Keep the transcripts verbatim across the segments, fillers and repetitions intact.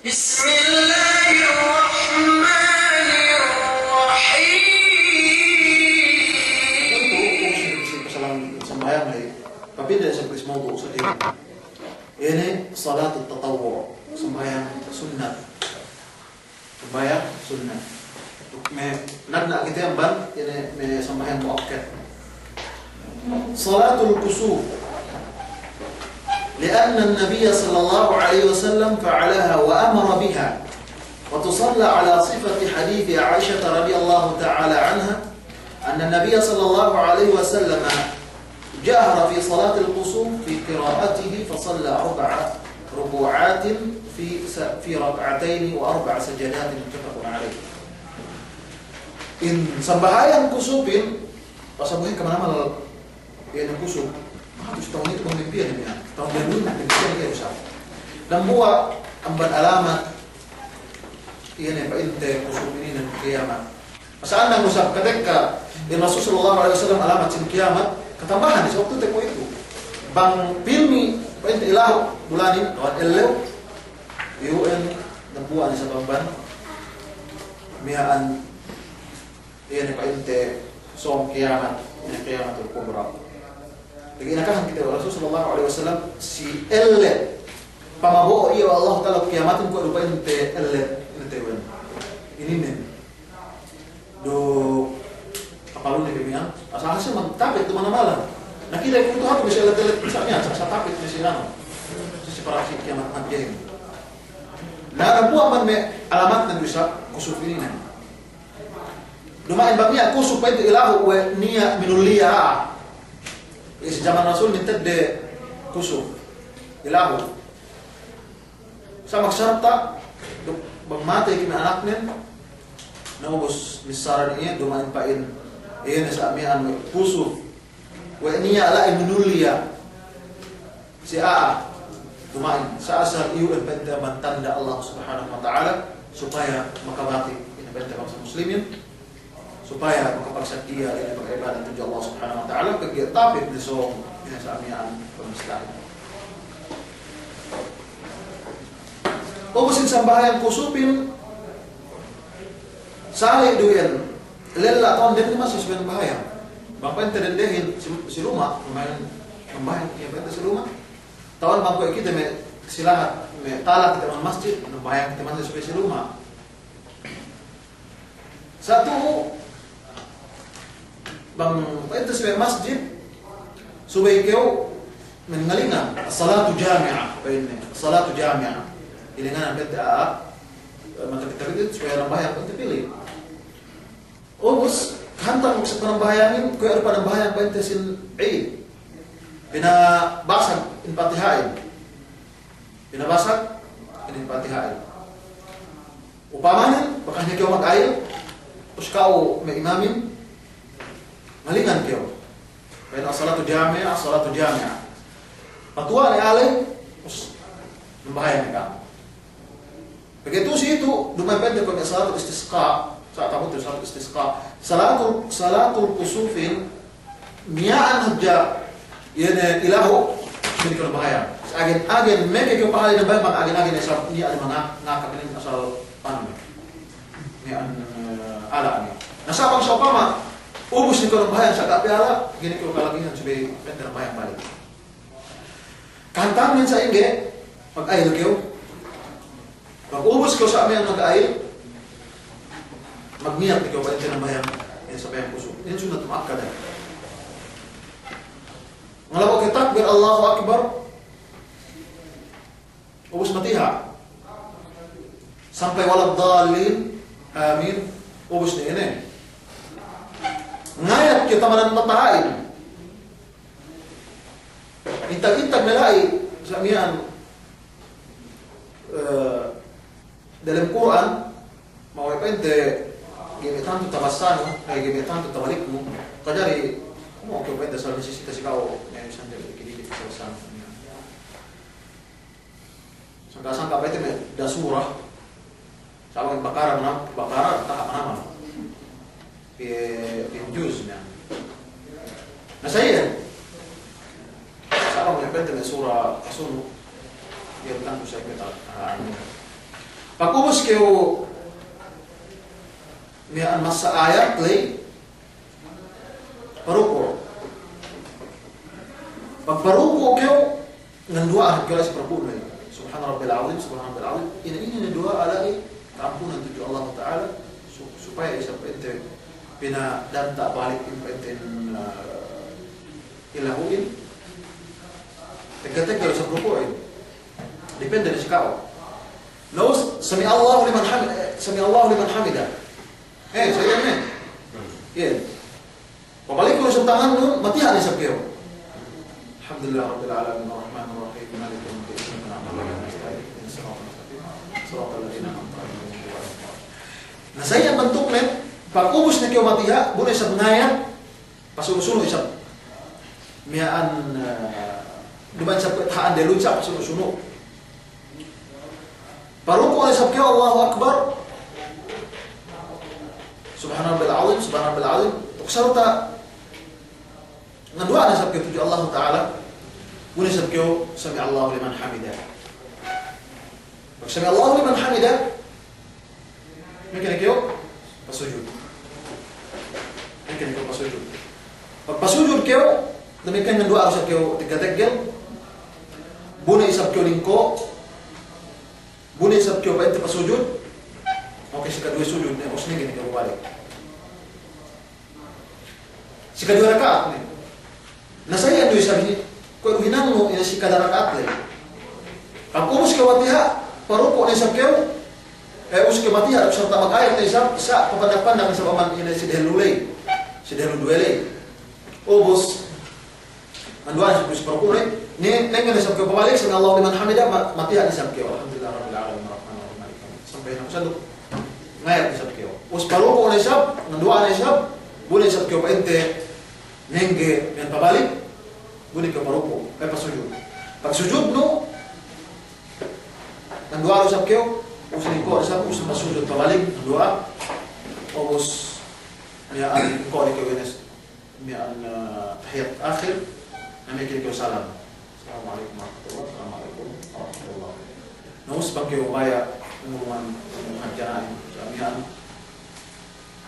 بسم الله الرحمن الرحيم. Itu, itu, itu, itu, sambahayang, eh, papinda sa' mawdu' sa' inin. Inin salatut tatawwu', sambahayang sunnat. Sambahayang sunnat. Me', nagna' kite amban, inin me' sambahayang muakkad. صلاة الكسوف، لأن النبي صلى الله عليه وسلم فعلها وأمر بها، وتصلى على صفة حديث عائشة رضي الله تعالى عنها، أن النبي صلى الله عليه وسلم جهر في صلاة الكسوف في قراءته فصلى أربع ركوعات في س-، في ركعتين وأربع سجدات، متفق عليه. In sambahayang kusupin, pasabuhin kamanamal iye ne kusuk. Maka tu si tahun itu pemimpian iye. Tahun diyalem pemimpian iye usap. Dambuwa' amban alamat iye ne pa'inte kusuk inin ne kiyamat. Pasal ne usap katekka in Rasul sallallahu alaihi wasallam alamat sin kiyamat, katambahan si waktu tempo itu. Bang pilmi pa'inte ilahu' bulanin, lawan ellew, iyu'en dambuwa' ne isab amban miya'an iye ne pa'inte sōng kiyamat, iye ne kiyamatul kubra. Lagi' inakahan kite we' Rasul sallallahu alaihi wasallam si ellew pamabo'o iye we' Allahu Ta'ala kiyamatin kuwe' du pa'inte ellew, ine te we' inin. Duk kapalune pe miya'an, asal hasi magtapit du manamalan. Na kite kuwe'itu hatu bi si ellew-ellew sa' miya'an, sa', sa' tapit bi si anu. Si, si para si kiyamat magjehin. Na, dambuwa' amban me' alamatnen du isab kusuf inin ne. Duma'in bang niya' kusuf pa'inte ilahu' we' niya' minulliya. Iye si jaman Rasul mintedde kusuf ilahu'. Sa' magsarta', duk bang matey kite me' anaknen, na ubus missaran iye, duma'in pa'in, iye ne sa' miya'an we' kusuf. We' niya' la'i minulliya si a'a, duma'in, sa' asal iyu'en pa'inte amban tanda' Allah Subhanahu wa Ta'ala, supaya makabati' ine pa'inte bangsa muslimin, supaya makapagsaddiya ine pag'ibadat tudju Allah Subhanahu wa Ta'ala, pegge' tapit ne sōng ine sa' miya'an pamistahin. Ubus in sambahayang kusupin, sali' du iyan, lella atawa dende masi subey nambahayang. Bang pa'inte dendehin si, si luma', lumayan nambahayang, iye pa'inte si luma'. Atawa bang kuwe' kite me' si lahat, me' tala kite masi masjid, nambahayang kite masi subey si luma'. Sa' tu'u, bang pa'inte subey masjid, subey kew ngalingan, as-salatu jami'ah, pa'inne, as-salatu jami'ah. Ilinganan pa'inte a'a, maka kite pa'inte supaya nambahayang pa'inte pili. Ubus, kahantang panambahayangin, kuwe' du panambahayang pa'inte sin Eid. Pinabasag in Patiha'in. Pinabasag in Patiha'in. Upamanen, bakas ne kew mag'ayil, ubus ka'u me' imamin, ngalingan kew. Pa'in as-salatu jami'ah, as-salatu jami'ah. Patuwa' ne alay, ubus nambahayang ne ka'u. Begitu si itu, duma'in pa'inte kuwe' me' salatul istisqa, sa' tabutu salatul istisqa. Salatul, salatul kusufin, miya'an hadja, iye ne ilahu', subey kew nambahayang. Agen, agen, meke kew pahala nambahayang, bang agen, agen, isab niya' ne manga, ngaka pinin asal panu. Miya'an, eh, ala' ne. Na sa' bang sa'upama, ubus ne kew nambahayang, sa' ga' pe ala', ga'i ne kew kalagihan, subey pa'inte nambahayang balik. Kahantangnen sa'ingge, mag'ayil kew. Pag ubus kew sa' miya'an mag'ayil, magniyat kew pa'inte nambahayang, iye sambahayang kusuf. Iye sunnat mu'akkadah. Ngalabu' kew takbir, Allahu Akbar. Ubus Fatiha. Sampay waladdallin, amin. Ubus ne ine. Ngayat kew tamanan mataha'in. Intag-intag ne la'i, sa' miya'an, eh, dalem Kur'an, mawe' pa'inte, ga'i me' tantu tabassanu, eh, ga'i me' tantu tabaliknu, kajari, mo' kew pa'inte asal nisisita si ka'u, eh, sandal diki'-diki' tabassanu. Sangka'-sangka' pa'inte me' da sura, sa' bang Bakara mana, Bakara taha' manamal. Pi, pi juz ne. Na sa' iyan. Sa' bang me' pa'inte me' sura kasunu'. Iyan kan bisa kita, ah, ini. Pag ubus kew miya'an masa ayat ley, paruku'. Pag paruku' kew, nganduwa'an kew la'i si paruku' ley. Subhana Rabbil Azim, Subhana Rabbil Azim. Ine-ine ne duwa'a la'i ka'ampunan tudju Allah Ta'ala, su-, supaya isab pa'inte pinadanta' balik in pa'inte, eh, ilahu'in. Tegga-tegga isab ruku'in. Depende ne si ka'u. Na ubus, sami Allahu liman hamid-, eh, sami Allahu liman hamidah. Eh, sa iyan ne. Iye. Pabalikun isab tangannu, matiha' ne isab kew. Alhamdulillahi Rabbil Alamin, Arrahmanir Rahim, Maliki Yawmiddin, Iyyaka na'budu wa iyyaka nasta'in, Ihdinas siratal mustaqim, Siratal ladzina an'amta 'alaihim, ghairil maghdubi 'alaihim waladdallin. Na sa iyan bantuknen, pag ubus ne kew matiha', bu ne isab ngayat, pasunu'-sunu' isab. Miya'an, eh, duma'in isab kuwe' taha'an dehellu isab, pasunu'-sunu'. Paruku' ne isab kew, Allahu Akbar. Subhana Rabbil Azim, Subhana Rabbil Azim. Duk sarta' nganduwa'an isab kew tudju Allahu Ta'ala. Bu ne isab kew, sami Allahu liman hamidah. Pag sami Allahu liman hamidah, meke ne kew pasujud. Meke ne kew pasujud. Pag pasujud kew, damikkiyan nganduwa'a isab kew tegga-teggel. Bu ne isab kew lingko'. Bu ne isab kew pa'inte pasujud. Oke, sikaduwe sujud ne, ubus ne ga'i ne kew balik. Sikaduwe raka'at ne. Na sa iyan du isab hi-, kuwe' du hinangnu ine sikadar raka'at ley. Pag ubus kew matiha', paruku' ne isab kew, eh, ubus kew matiha', sarta' magayat ne isab, sa' papandak-pandak isab amban ine si dehellu ley. Si dehellu duwe ley. Ubus, nganduwa'an isab kew si paruku' ley, ne, nengge ne isab kew pabalik, sami Allahu liman hamidah, ma-, matiha' ne isab kew. Alhamdulillahi Rabbil Alamin, Arrahmanir Rahim, Maliki Yawmiddin. Sampay ne isab du. Ngayat isab kew. Ubus paruku' ne isab, nganduwa'an ne isab, bu ne isab kew pa'inte nengge miya'an pabalik, bu ne kew paruku', eh, pasujud. Pagsujudnu, nganduwa'a isab kew, ubus lingko' isab, ubus pasujud pabalik, nganduwa'a, ubus miya'an lingko' ne kew ines. Miya'an, eh, tahiyat akhir, na miya'an kew salam. Assalamu alaikum warahmatullah, assalamu alaikum warahmatullah. Na ubus bang kew baya' umul man, umul hadjana'in, sa' miya'an.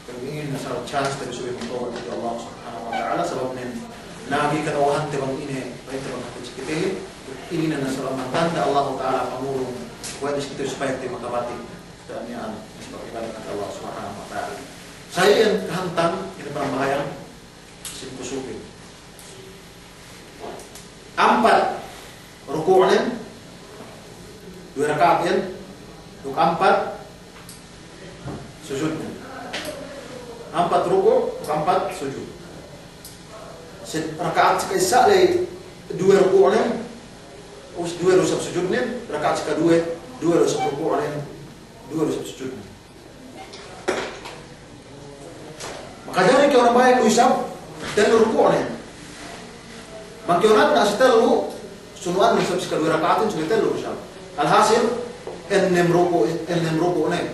Bang inin asal chance te bi subey magtawbat tudju Allah Subhanahu wa Ta'ala, sabab nen lagi' kata'uhante bang ine, bang ine bang hāti si kite, inin asal amban tanda' Allah Ta'ala pangurung, kuwe' si kite supaya kite makabati. Sa' miya'an, isab ibadat Allah Subhanahu wa Ta'ala. Sa' iyan kahantang, inin panambahayang, sin kusupin. Ampat ruku'nen, duwe raka'at iyan, duk ampat sujudnen. Ampat ruku', duk ampat sujud. Sin raka'at sika'issa' ley duwe ruku'nen, ubus duwe du isab sujudnen, raka'at sikaduwe, duwe du isab ruku'nen, duwe du isab sujudnen. Makajari kew nambahayang du isab tellu ruku'nen. Bang kew natna' si tellu, sunu'an du isab sikaduwe raka'atin, subey tellu du isab. Alhasil, ennem ruku', ennem ruku'nen.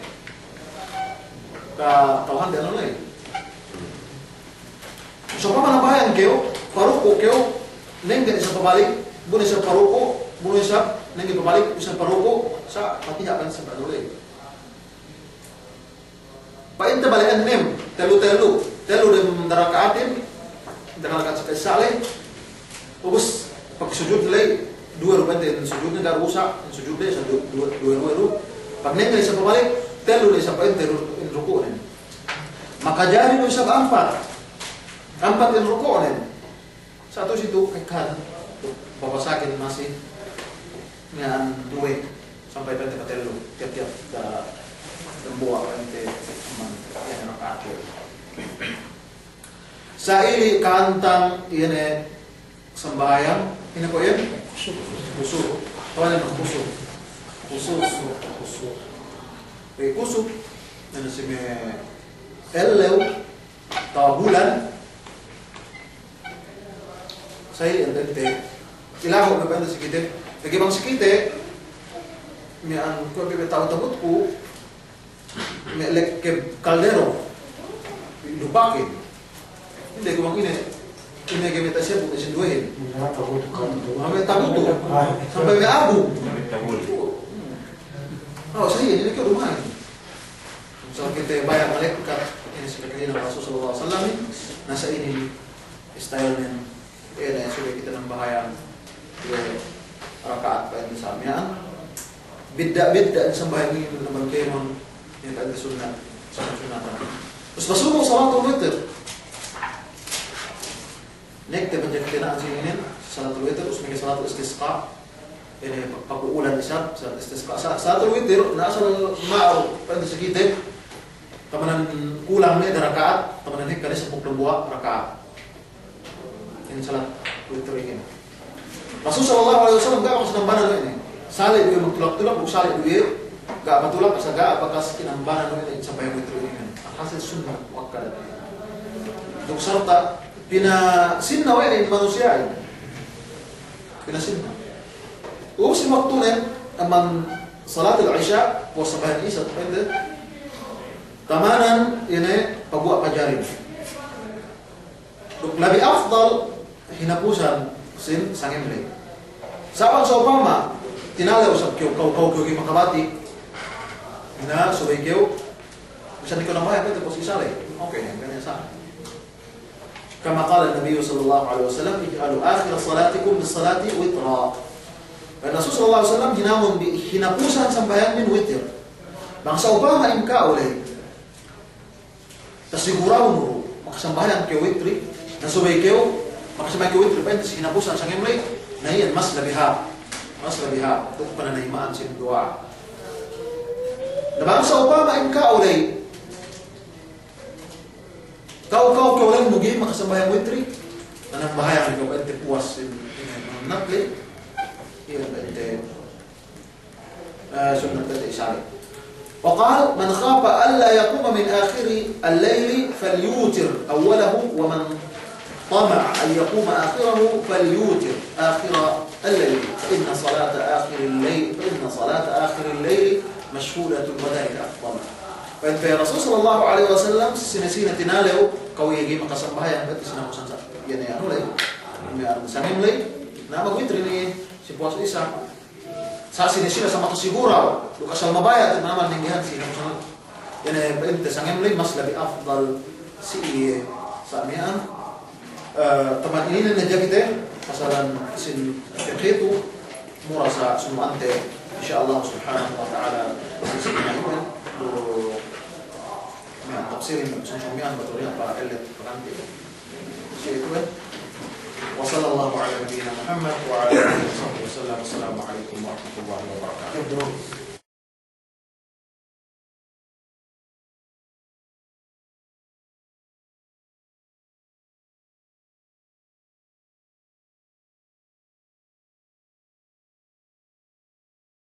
Kata'uhante anu ley. Sa'upama nambahayang kew, paruku' kew, nengge isab pabalik, bu ne isab paruku', bu ne isab nengge pabalik, isab paruku', sa' patiha' kan isab anu ley. Pa'inte bale' ennem, tellu-tellu, tellu dem raka'atin, dem raka'at sika'issa' ley. Ubus, pagsujud ley, duwe du pa'inte sujudne, ga'i du sa', sujud ley, sa' du-, duwe, duwe, duwe du. Pagnengge isab pabalik, tellu ley isab pa'inte ru-, in ruku'nen. Makajari du isab ampat. Ampat in ruku'nen. Sa' tu'u si tu'u ka'ekkahan, papasakin masi miya'an duwe sampay pa'inte katellu, tiyap-tiyap da-, dambuwa' pa'inte amban iye ne raka'at. Sa' ili' kahantang iye ne sambahayang, ine ko' iyan? Kusuf. Kusuf. Tawagan kusuf. Kusuf. Kusuf. Eh, kusuf, ine si me' ellew, atawa bulan, sa' ili' ente, ente, ilahu' ne pa'inte si kite, pegge' bang si kite, miya'an kuwe' pegge' ta'u tabutku, me' lekke kaldero, dupakin. Inde kuwe' bang ine, ine ke me' ta'u siye bu, me' sinduwehin. Ame' tabutu. Sampay me' abu. Oh, sa iye, inin kew duma'in. Sa kite baya' malekkat, inin si kakahinang Rasul sallallahu alaihi wasallam, na sa inin style nen, inin subey kite nambahayang duwe raka'at pa'inte sa miya'an. Bidda'-bidda' sambahayang inin, na bang kēmon, inin pa'inte sunnat, sunnat-sunnatan. Terus masubu salatul witr. Nekte panjak kite na'an si inin, salatul witr, terus meke salatul istisqa. Inin paku'ulan isab, salatul istisqa. Sa-, salatul witr, na asal ma'ruf, pa'inte si kite, tamanan kulang ne da raka'at, tamanan hekka ne sampū' dambuwa' raka'at. Inin salat witr inin. Rasul sallallahu alaihi wasallam ga' bakas inambanan we' ne. Sali' du iye magtulak-tulak, duk sali' du iye ga' matulak, asal ga' bakas inambanan we' ne sambahayang witr inin. Alhasil sunnat muakkadat. Duk sarta' pinasinna we' ne manusiya'in. Pinasinna. Ubus waktunen, amban salatul isya, puwas sambahayang isya, pa'inte. Tamanan, inin, paguwa' pajarin. Duk labi afdal hinapusan sin sangem ley. Sa' bang sa'upama tinalew isab kew, kaw-kaw kew ga'i makabatik, na subey kew, bisan ne kew nambahayang, pa'inte puwas isya ley. Oke, hangkan ne sa'. Kama qala Nabi sallallahu alaihi wasallam, "Ij'alu akhira salatikum bis salati witra." Pa'in Rasul sallallahu alaihi wasallam, hinangun bi hinapusan sambahayangin witr. Bang sa'upama in ka'u ley, tasiguraw nu, makasambahayang kew witri, na subey kew, makasambahayang kew witri, pa'inte si hinapusan sangem ley, na iyan mas labi hāp, mas labi hāp, duk pananayima'an sin duwa'a. Na bang sa'upama in ka'u ley, kaw-kaw kew ley ga'i makasambahayang witri, na nambahayang kew pa'inte puwas sin, inin, nafli, iyan pa'inte Eh, sunnat pa'inte isya ley. وقال: من خاف ألا يقوم من آخر الليل فليوتر أوله، ومن طمع أن يقوم آخره فليوتر آخر الليل، فإن صلاة آخر الليل، فإن صلاة آخر الليل مشهودة وذلك أفضل. Pa'in Rasul sallallahu alaihi wasallam, sine-sine tinalew, kaw iye ga'i makasambahayang, pa'inte si hinapusan sa-, iyan ne anu ley, sangem ley, na magwitri ne si puwas isya. Sa' sine-sine sa' makasiguraw, duk asal mabaya' te manamal nenggehan si hinapusan. Iyan ne pa'inte sangem ley mas labi afdal si iye sa' miya'an. Eh, taman inin ne hadja kite, pasalan sin fiqh itu, mura sa' sumu'ante, insya Allah subhanahu wa ta'ala, si inin, duk miya'an tafsirin, sōng-sōng miya'an, batu niya' pa ellet paganti. Si itu, eh. وصلى الله على نبينا محمد وعلى آله وصحبه وسلم. السلام عليكم ورحمة الله وبركاته.